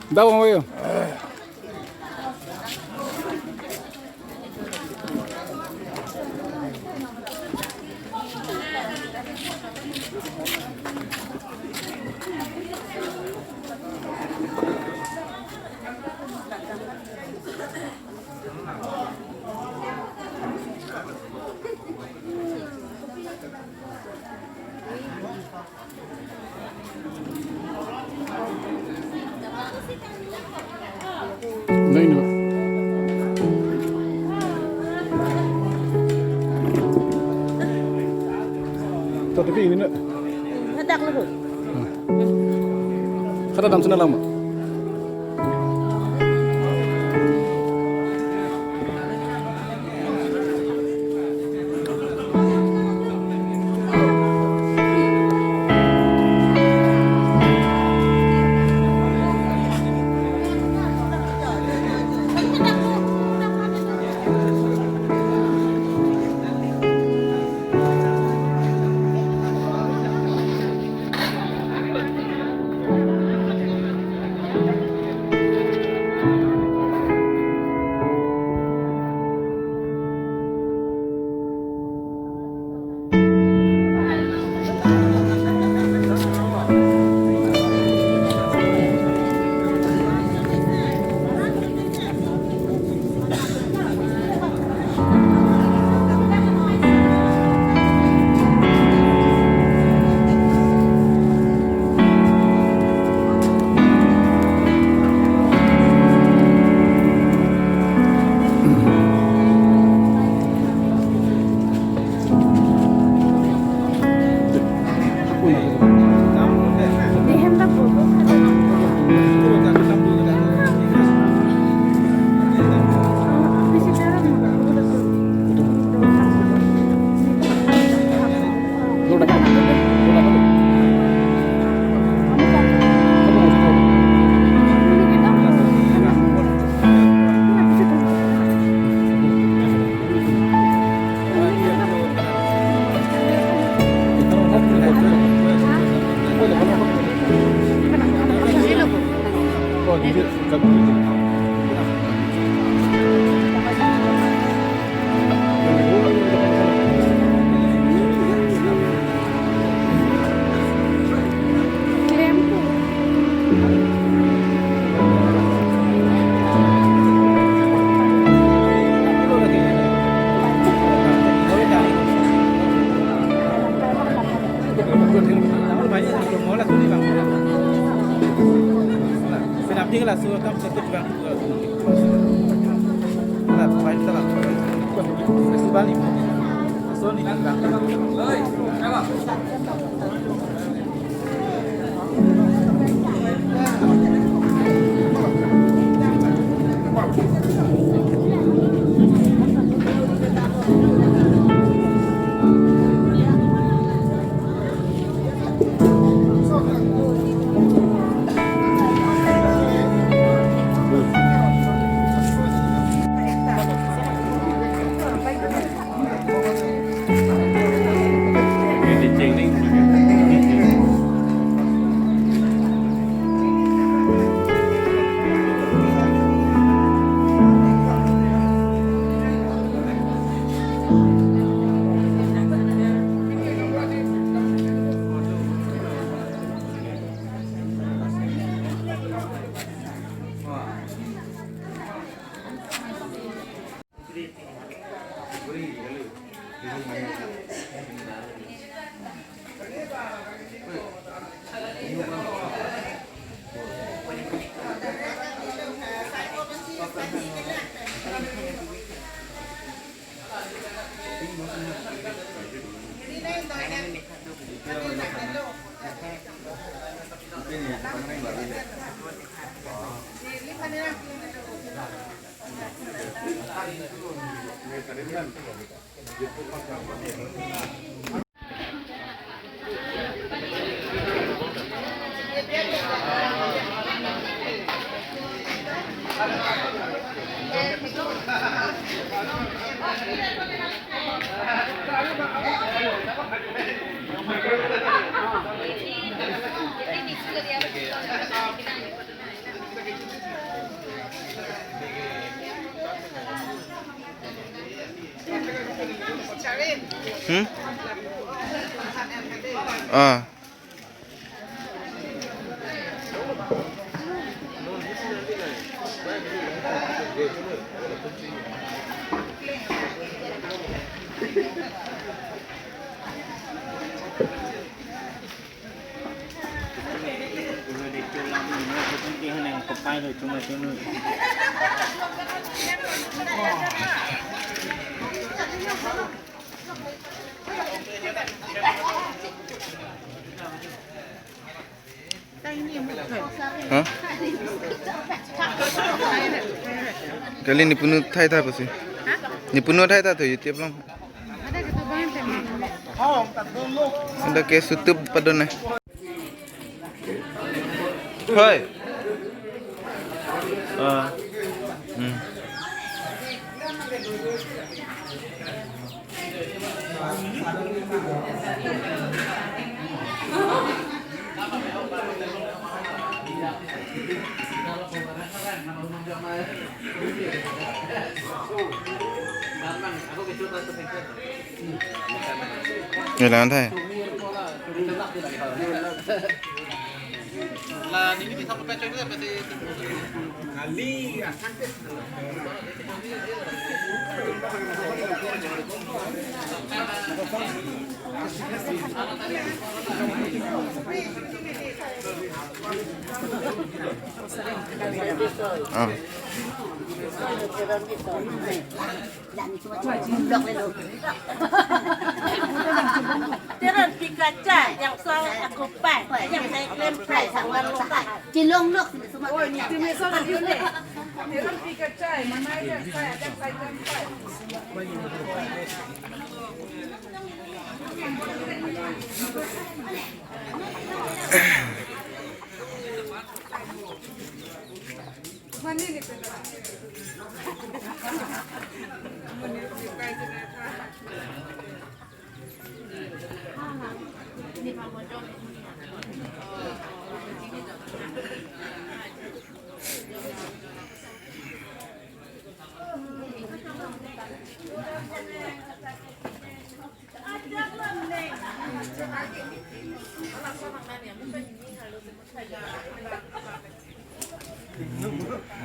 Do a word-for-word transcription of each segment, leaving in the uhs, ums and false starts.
Daw ang wayo. Nai no. Tatapi ini na. Hadak lo. Kada dam sana lama. Hmm? Ah. Ha? Kali ne punu thai tha pusi. Ne punu thai tha to YouTube lang. Ada ke YouTube padon ne. Hoi. Ah. Hmm. Jalan thai. Ah. Teron pika cha, yang sang akupai, yang saya klem pai, sang wan lokai. Cilong lok, sini semua. Oh, ini tim yang salah dia ni. Teron pika cha, mana ya, saya, yang saya klem pai.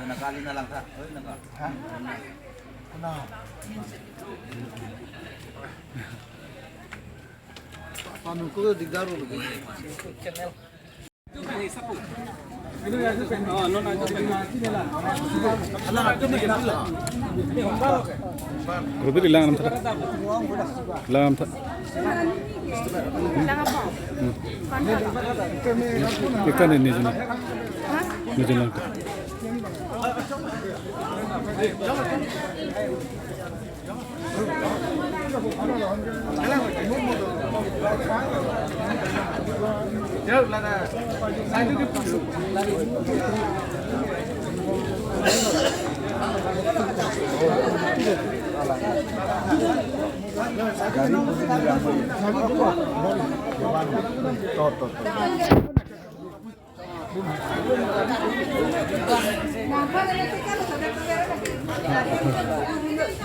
Nangkali na langkha, oi, nangkha. Hah? Kuna? Panu ko digdar ho. Channel. Guru ilang alam tha. Ilang alam tha. Hmm. Ikan ini jenis. Ini jenis.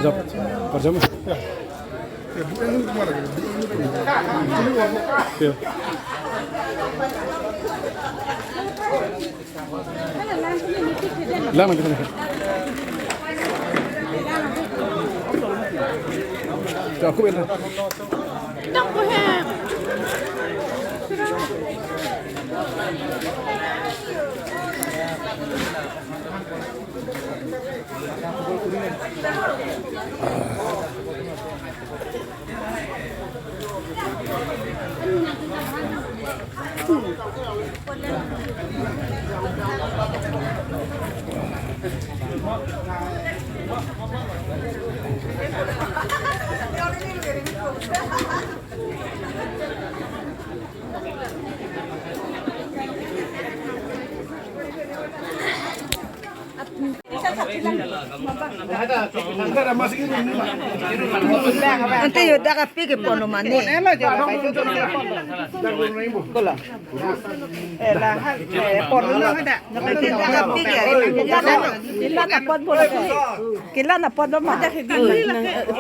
Jap, parjam. Ya. Lang nanti sana. Cukup ya. Ante yo dak api ke pon lo mane. Kola. Eh, la, eh, pon lo na da. Dak api ke, eh, kila na pon lo ke. Kila na pon lo ma.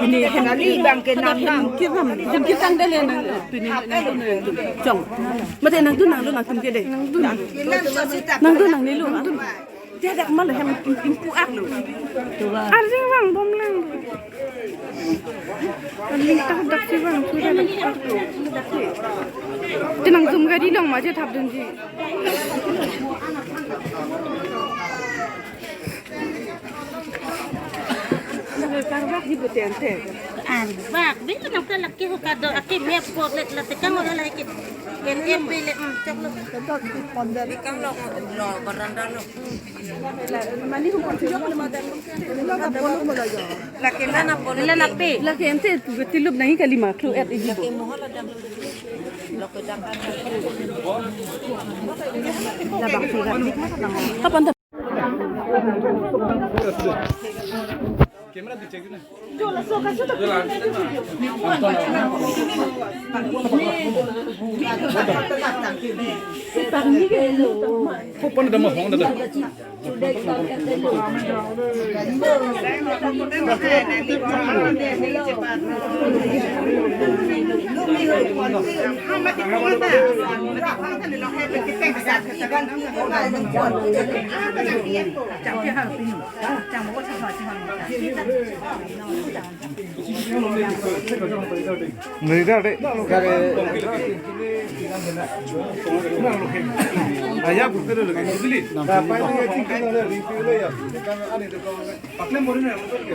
Pini kali bang ke nang nang. Kiram, kiram de le nang. Pini nang. Chong. Mate nangtum nanglo nangtum ke de. Nangtum nangne lo. Dia dak mal hem impu ak lo. Arjing bang bom lang. Aling ta dak si bang sudah dak. Tenang zoom gari long ma je thap dunji. Karbak di beten te. Arbak, bini nang ke laki ho kado, aki mep ko le, la tekang ora la ki. Ken em bile, mm, chok lo. Tekang lo, lo, baranda lo. Laki la na polo. La na pe. Laki ente tu tilup nahi kali ma, tu et ibu. Kapan ta? Open the phone. Nida de, kare. Aya, putih dulu, kan? Putih. Apa ini ya, tinggi dulu, review dulu ya. Kan ada itu, kan. Pakai mau ini, mau ini.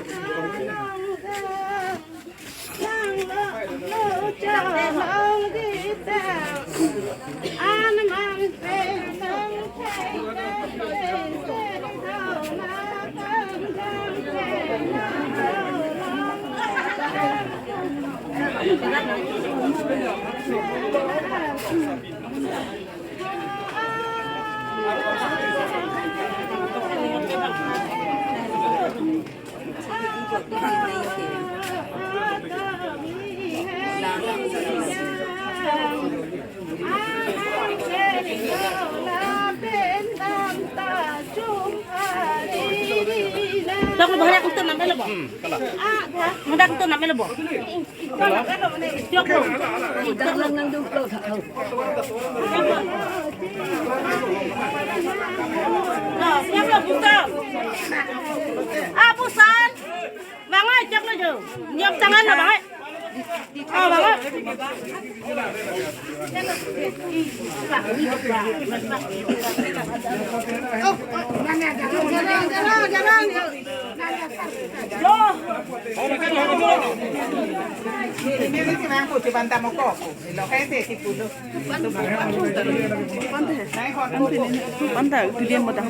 Tok lo, bahaya kung tenam elo bo. Hmm, kala. Muda kung tenam elo bo. Tok lo. Tok lo, nang dum lo. Tok lo, buka. Ah, busan. Bang oi, chok lo jo. Nyok tangan lo, bang oi. Ah, bang oi. Lo. Ini si mangko si banta moko. Lo kayak si si pulo. Banta, banta, itu dia mau dah.